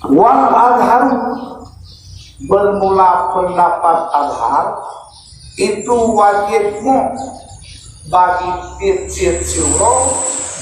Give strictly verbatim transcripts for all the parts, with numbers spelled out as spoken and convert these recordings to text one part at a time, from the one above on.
Wal azharu, bermula pendapat azhar, itu wajib mu bagi tiep-tiep siuroe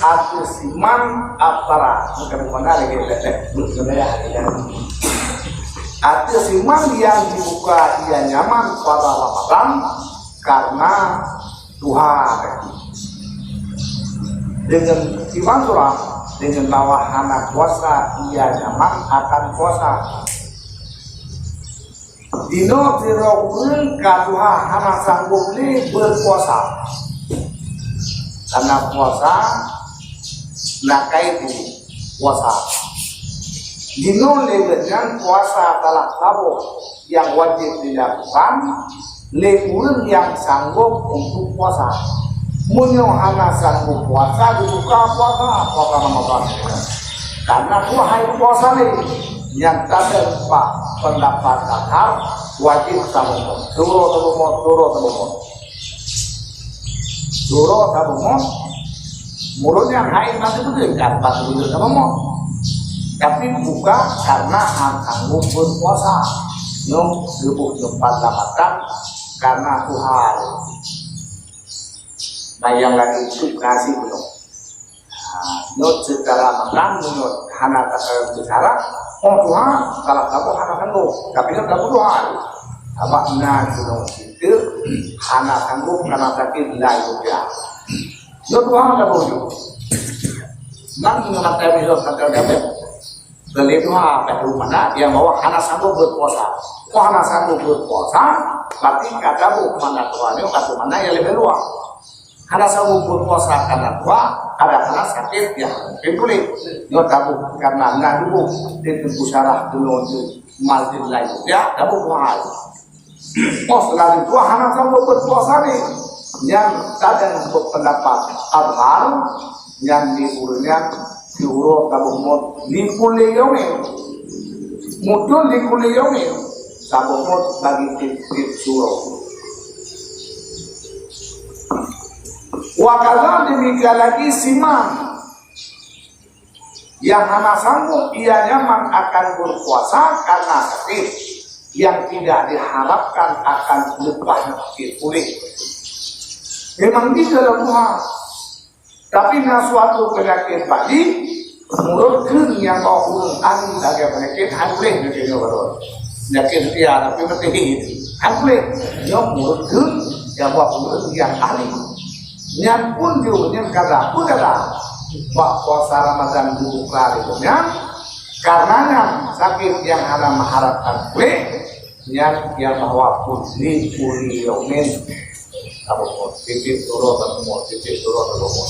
ateueh siman aftara. Bukan mana lagi, bukan ya. Ateueh siman yang dibuka ia nyaman pada Ramadan karena tuha. Dengan iman surah, dengan bahwa hana puasa ia nyaman akan puasa. Dinoe sidroe ureuëng ka tuha hana sanggob lé berpuasa. Karena puasa na kaitu puasa. Dinoe lé geuhnyan puasa salah saboh nyang wajéb dilakukan lé ureuëng nyang sanggob untuk puasa. Meunyoe hana sanggob puasa, dibuka puasa, puasa Ramadan. Karena tuha hai puasa lé, nyang tadeuh bak pendapat azhar wajéb tabeumot. Turo tabeumot, turo tabeumot. Turo tabeumot. Murit nyang hai masih beutôi kan, pas beutôi tabeumot. Tapi bukan karena hana sanggob berpuasa. Nyoe geuboh nyoe pat lam matan karena tuha. Nah, nyang lagée itu nasi belum. Nah, nyoe secara makan, nyoe hana ta-, eh, bicara, oh, tuha, kalau kamu hana sanggob. Tapi kan kamu tuha. Abah na, nyoe kita hana sanggob, karena sakit, nilai rupiah. Nyoe tuha kamu tu. Nang nyoe mata bisa, mata dapat. Dari itu, ha, tak perlu mana, yang bahwa hana sanggup berpuasa. Kok hana sanggup berpuasa, berarti kata bu mana tuanya, kata mana yang lebih luas. Hana sanggup berpuasa karena tua, ada hana sakit, ya, mungkin boleh. Nyo tabu karena nggak dulu, dia tunggu sarah dulu untuk malin lain. Ya, tabu buat. Oh, selain itu, hana sanggup berpuasa ni. Yang kadang berpendapat azhar, yang di urutnya, di urut tabu mot, di kuliah yaumin. Mudun di kuliah yaumin, tabu mot bagi tiep-tiep suroe. Wa kadza demikian lagi siman. Yang hana sanggup ia nyaman akan berpuasa karena sakit yang tidak diharapkan akan lepas sakit pulih. Memang di dalam Tuhan. Tapi na suatu penyakit balik, menurut kheun yang bawa ureuëng ahli lagée penyakit hanguleh, penyakit nyoe baru. Penyakit dia tapi mati. Hanguleh, nyoe menurut kheun yang bawa ureuëng yang ahli. Nyan pun diureuëng kada pun kada. Bak puasa Ramadan dibuka di dunia, karenanya sakit yang hana mengharapkan pulih, nyan yang bahwa pun li kuli yaumin. Taboh mot, tiep-tiep suroe taboh mot, tiep-tiep suroe taboh mot.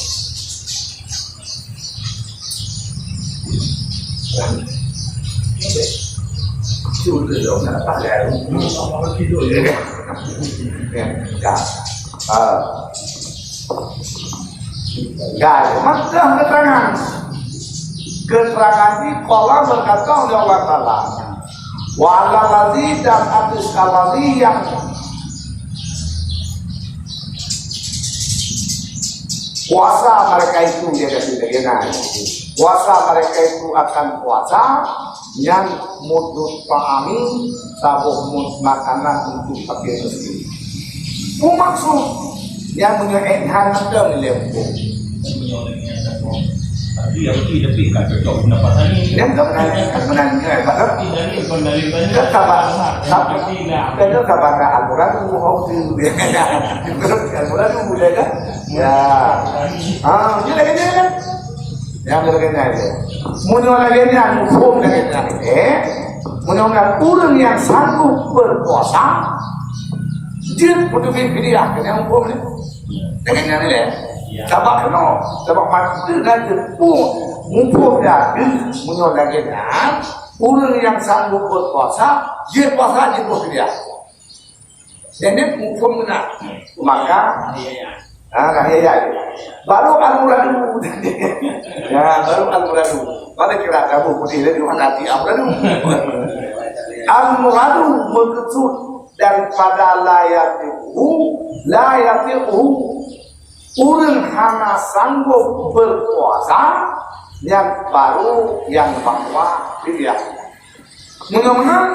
Sudah dong, nak pakai. Ya, ya. Ah. Gai, mantap keterangan. Keterangan ini qala berkata oleh Allah Taala. Wa 'alal ladzi, dan atas ladzi yang puasa mereka itu, dia kata, dia kata, puasa mereka itu akan puasa yang mudun ta'ami, saboh mot makanan untuk fakir miskin. Itu maksud yang punya enhan macam ni lembut. Tapi yang mesti lebih kat cocok pendapat tadi. Yang tak pernah, tak pernah dengar, Pak. Tapi dalil pun dalil banyak. Kan sabar, sabar. Kan sabar, Al-Quran tu, oh, tu. Al-Quran tu, dia kan? Ya. Ah, dia lagi dia kan? Yang lagi dia. Munyo lagi dia, muhum lagi dia. Eh, munyo ureuëng yang sanggup berpuasa, jeuet beutôi fidyah, kena muhum ni. Lagée nyan ilée. Sabab keunoe, sabab maksud na teupeue muphom dageueng meunyoe lagée nyan, ureuëng nyang sanggob berpuasa, jeuet puasa jeuet boh fidyah. Jadi muphom meunan. Maka, ah, nah, ya, ya. Baru al-muradu. Ya, baru al-muradu. Pada kira kamu putih lagi mana hati al-muradu. Al-muradu meukeusut daripada la yatiquhu, la yatiquhu. Ureuëng hana sanggob berpuasa, nyan baru nyang bahwa fidyah. Meunyoe meunan,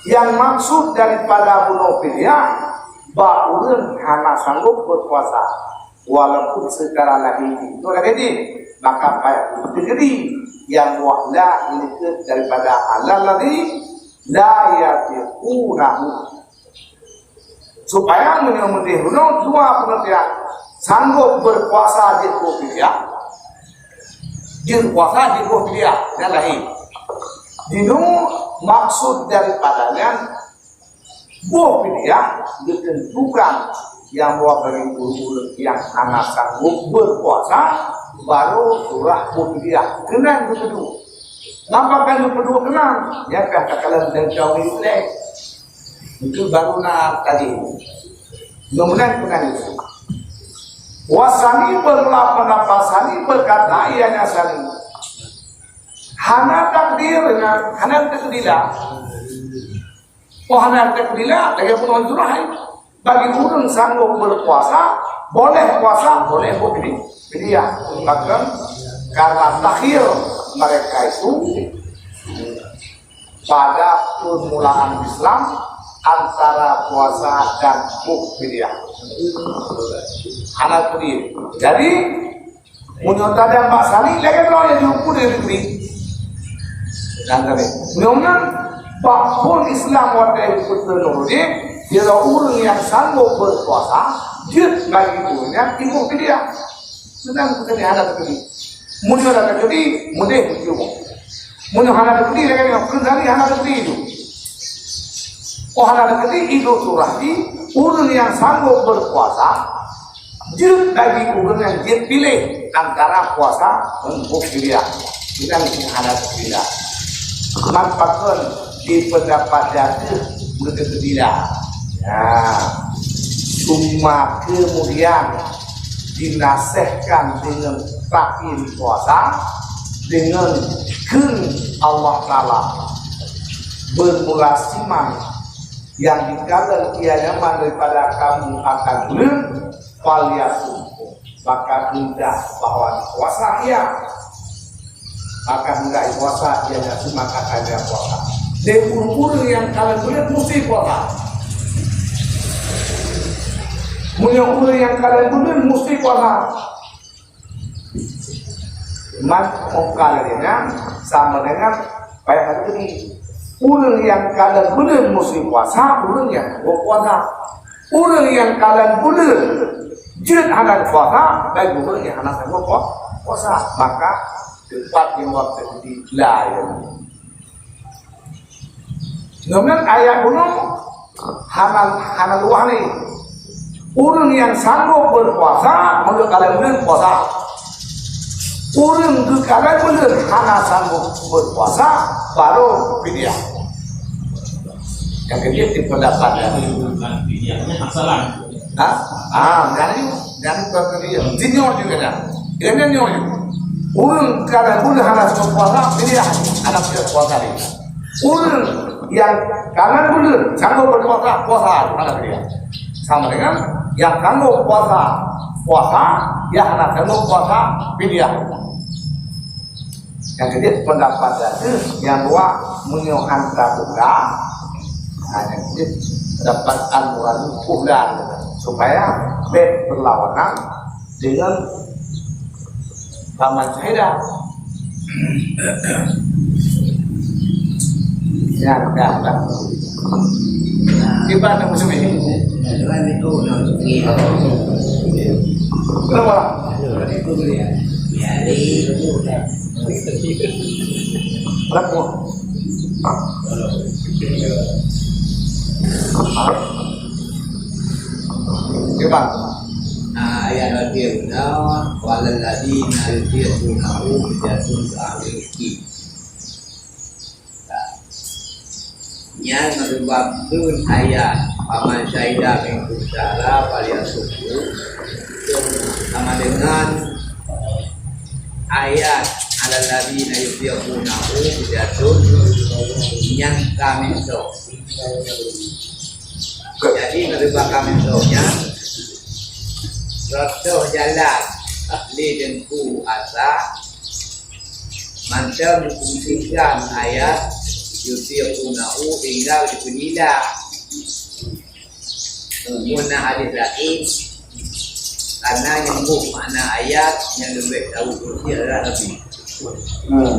nyang maksud daripada bunoe fidyah, bak ureuëng hana sanggob berpuasa, walaupun secara lahir. Itu lahir ni, maka payah dikeudi nyang buah la dikeue daripada alal ladzi la yutiqunahu. Supaya meunyoe meudeh bunoe dua pengertian, sanggob berpuasa jeuet boh fidyah, jeuet puasa jeuet boh fidyah, nyan laén. Dinoe maksud daripada nyan boh fidyah ditentukan nyang bahwa bagi ureuëng-ureuëng nyang hana sanggob berpuasa, baru surah boh fidyah. Keunan geupeuduek. Nampak kan geupeuduek keunan? Ya kah takalon dan jauh ilek. Itu baru na tadi. Mudah-mudahan keunan itu. Wasani bermula pendapat sani berkata ianya sani. Hana takdir, hana takdir. Oh, hana takdir, lagi pun orang surah. Bagi ureuëng sanggob berpuasa, boleh puasa, boleh boh fidi-, fidyah. Bahkan karena takhir mereka itu pada permulaan Islam antara puasa dan boh fidyah. Hana takdir. Jadi, meunyoe tajam bak sani, lagée droe nyang jiukur di negeri. Dan tadi, meunyoe meunan, bak phon Islam watée geupeuteun ureuëng, jih, jeuet ureuëng nyang sanggob berpuasa, jeuet bagi ureuëng nyan tiboh fidyah. Seunang keuteuni hana teukeudi. Meunyoe hana teukeudi, meudeh beujuboh. Meunyoe hana teukeudi, lagée nyoe, keuteuni hana teukeudi itu. Oh, hana teukeudi, itu surah di ureuëng nyang sanggob berpuasa, jeuet bagi ureuëng nyang jeuet piléh antara puasa ngon boh fidyah. Kita mesti hana teukeudi. Man pakon di pendapat jatuh beuteukeudi. Ya. Cuma kemudian dinasehkan dengan rahim puasa, dengan kheun Allah Taala, bermula siman yang dikala ia nyaman daripada kamu akan buleuen, falyasum, maka hendak bahwa puasa ia. Maka hendak puasa ia nafsu, maka hanya puasa. Dan ureuëng-ureuëng nyang kalon buleuen mesti puasa. Meunyoe ureuëng nyang kalon buleuen mesti puasa. Man muka lagée nyan sama dengan payah hati. Ureuëng nyang kalon buleuen mesti puasa, ureuëng nyang sanggob puasa. Ureuëng nyang kalon buleuen jeuet hana puasa, dan ureuëng nyang hana sanggob pua-, puasa, maka teumpat nyang waktu di laén. Nyoe meunan ayat bunoe hana, hana luwah ni. Ureuëng nyang sanggob berpuasa, meunyoe kalon buleuen puasa. Ureuëng geukalon buleuen hana sanggob berpuasa, baru fidyah. Nyang keudua di pendapat nyan. Fidyahnya asalan. Ha? Ah, jadi, jadi bukan fidyah. Di nyoe juga dah. Dia nyoe. Ureuëng kalon buleuen hana sanggob puasa, fidyah. Hana fidyah puasa dia. Ureuëng nyang kalon buleuen sanggob berpuasa, puasa, hana fidyah. Sama dengan nyang sanggob puasa, puasa, nyang hana sanggob puasa, fidyah. Nyang keudua pendapat jatuh, nyang dua meunyoe hana buka, ha, nyang keudua pendapat al-muradu fulan, supaya bek berlawanan dengan paman syahida. Ya, ya, ya. Ibadah muslimin. Kenapa? Berapa? Coba. Nah, ayat lagi, nah, walalladzina yutiqunahu fidyatun ta'amu miskin. Nah, nyan meurubah ayat, "Faman syahida minkum syahra falyasumhu." Sama dengan ayat, "Alalladzina yutiqunahu fidyatun," nyang ka meusoe. Jadi, meurubah ka meusoe nyan, rot jalan lé Teungku Ata, mantong meufungsikan ayat Yutiqunahu tinggal di Madinah. Mun na hadis laén, karena nyambung makna ayat nyang leubeh tahu kursi adalah Nabi. Hmm.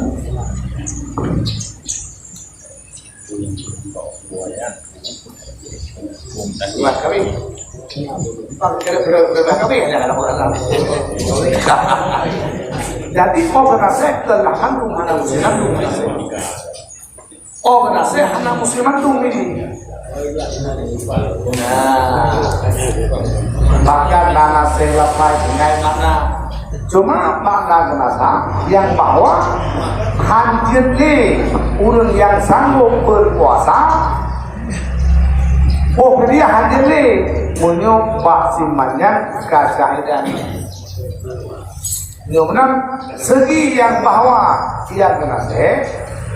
Wah, kami. Jadi, oh, berasai ke lahan rumah, lahan rumah. Oh, geunaséh hana musém mandum ini. Nah, bahkan geunaséh lepai tinggai makna. Cuma makna geunaséh nyang bahwa hanjeuet lé ureuëng nyang sanggob berpuasa, oh, dia hanjeuet lé meunyoe bak siman nyan ka syahidan. Nyoe meunan segi nyang bahwa nyang geunaséh,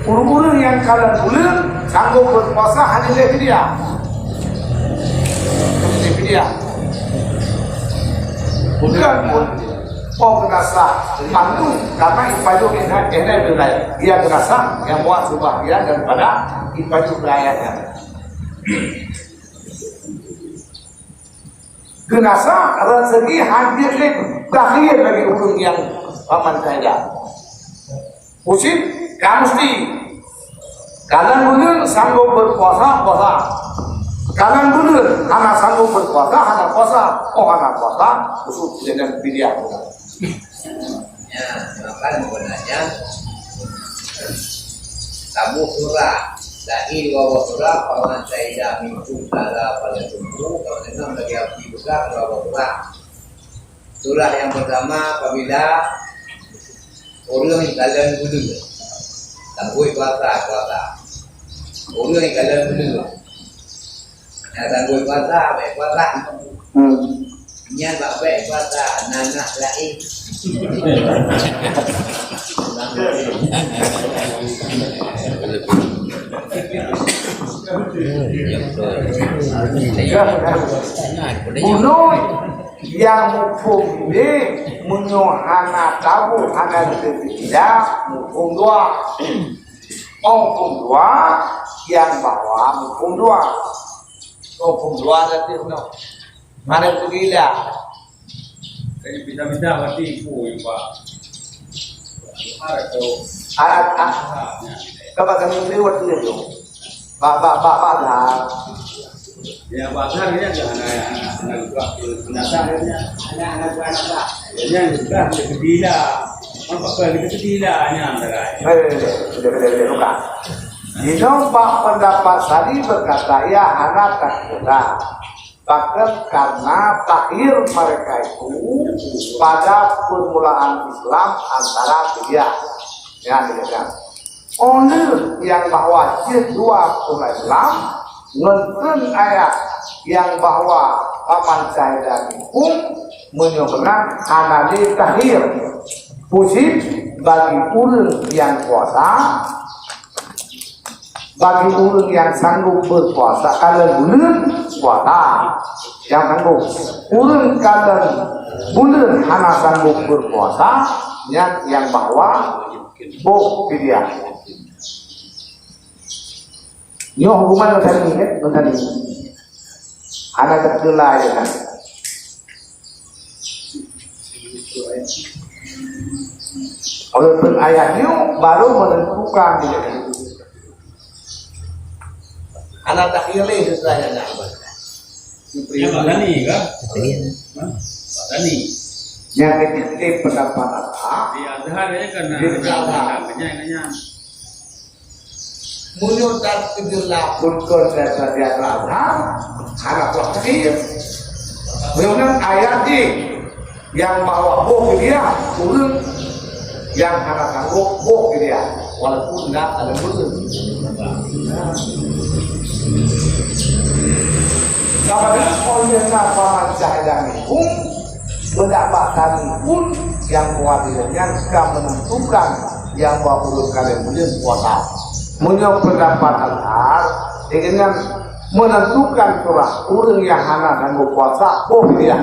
ureuëng-ureuëng nyang kalon buleuen sanggob berpuasa hana lé fidyah. Hana lé fidyah. Bukan pun, oh, geunaséh, pantun, karena ipajoh ingat, ingat, ingat. Dia geunaséh nyang buat sebahagian daripada ipajoh ayatnya. Geunaséh rezeki hadir lé takhir bagi ureuëng nyang paman kaya. Musim ka mesti kalan buleuen sanggob berpuasa, puasa. Kalan buleuen hana sanggob berpuasa, hana puasa. Oh, hana puasa, khusus dengan fidyah. Ya, maka sebenarnya tabu surah. Lahir dua buah surah, paman syahida minkum syahra falyasumhu, kalau dengar bagi api besar dua buah surah. Surah yang pertama apabila orang dalam gulu. Tanggui kuasa, kuasa. Orang dalam gulu. Nyang tanggui kuasa, baik kuasa. Hmm. Nyan bak baik kuasa, nanak lain. Bunoe nyang muphom lé, meunyoe hana tabu, hana teubiasa, muphom dua. Oh, muphom dua, nyang bahwa muphom dua. Oh, muphom dua tadi, no. Mana tu gila? Jadi, bisa-bisa berarti ibu, ya, Pak. Ada tu. Ada, ah. Coba kami beri waktu itu. Pak, Pak, Pak, Pak, dah. Ya, Pak, dah, ini ada, ada, ada, ada, ada, ada, ada, ada, ada. Ini yang sudah kita gila. Apa kali kita gila, ini antara. Eh, sudah, sudah, sudah, buka. Di nomor pendapat tadi berkata, ya, anak tak kira. Bahkan karena takhir mereka itu pada permulaan Islam antara dia. Ya, dia kan. Oleh nyang bahwa jeuet dua peunajoh lam, ngon kheun ayat nyang bahwa paman syahida minkum, meunyoe meunan hana lé takhir. Khusus bagi ureuëng nyang puasa, bagi ureuëng nyang sanggob berpuasa, kalon buleuen puasa, nyang sanggob. Ureuëng kalon buleuen hana sanggob berpuasa, nyan nyang bahwa boh fidyah. Nyoe hukuman ngon tadi, kan? Ngon tadi. Hana terkeulai, kan? Oleh pun ayat nyoe baru menentukan dia. Hana takhir lé sesuai dengan apa. Ya, Pak Dani, kan? Iya. Hah? Pak Dani. Yang ketiga pendapat apa? Di Azhar ya kan, nah, Di Azhar. Nah, kenyang, kenyang. Meunyoe that keujeulah phon kon daripada Azhar, hana kuat sakét. Meunyoe ayat jih nyang bahwa boh keu dia, ureuëng nyang hana sanggob boh keu dia, walaupun na ada ureuëng. Sabab oleh na paman syahida minkum, beudakbak tani pun nyang meuadil nyan ka menentukan nyang bak ureuëng kalon buleuen puasa. Meunyoe pendapat Azhar, dengan menentukan surah ureuëng nyang hana sanggob puasa, boh dia.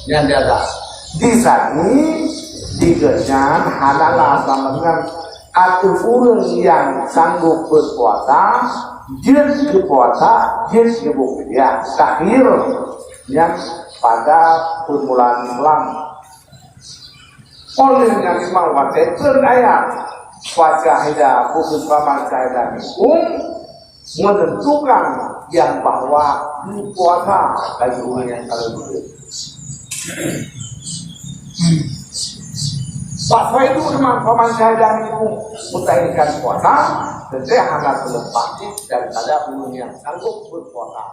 Nyang di Azhar. Di sani, di geuhnyan hana lah sama dengan Ateueh ureuëng nyang sanggob berpuasa, jeuet keu puasa, jeuet keu bukeutia, takhir, nyang pada permulaan malam. Oleh nyan memang watée kheun ayat, "Fasyahida, bukan faman syahida minkum," menentukan yang bahwa puasa bagi orang yang kalau dulu. Bahwa itu memang faman syahida minkum, mutahirkan puasa, tentu hana terlepas daripada orang yang sanggup berpuasa.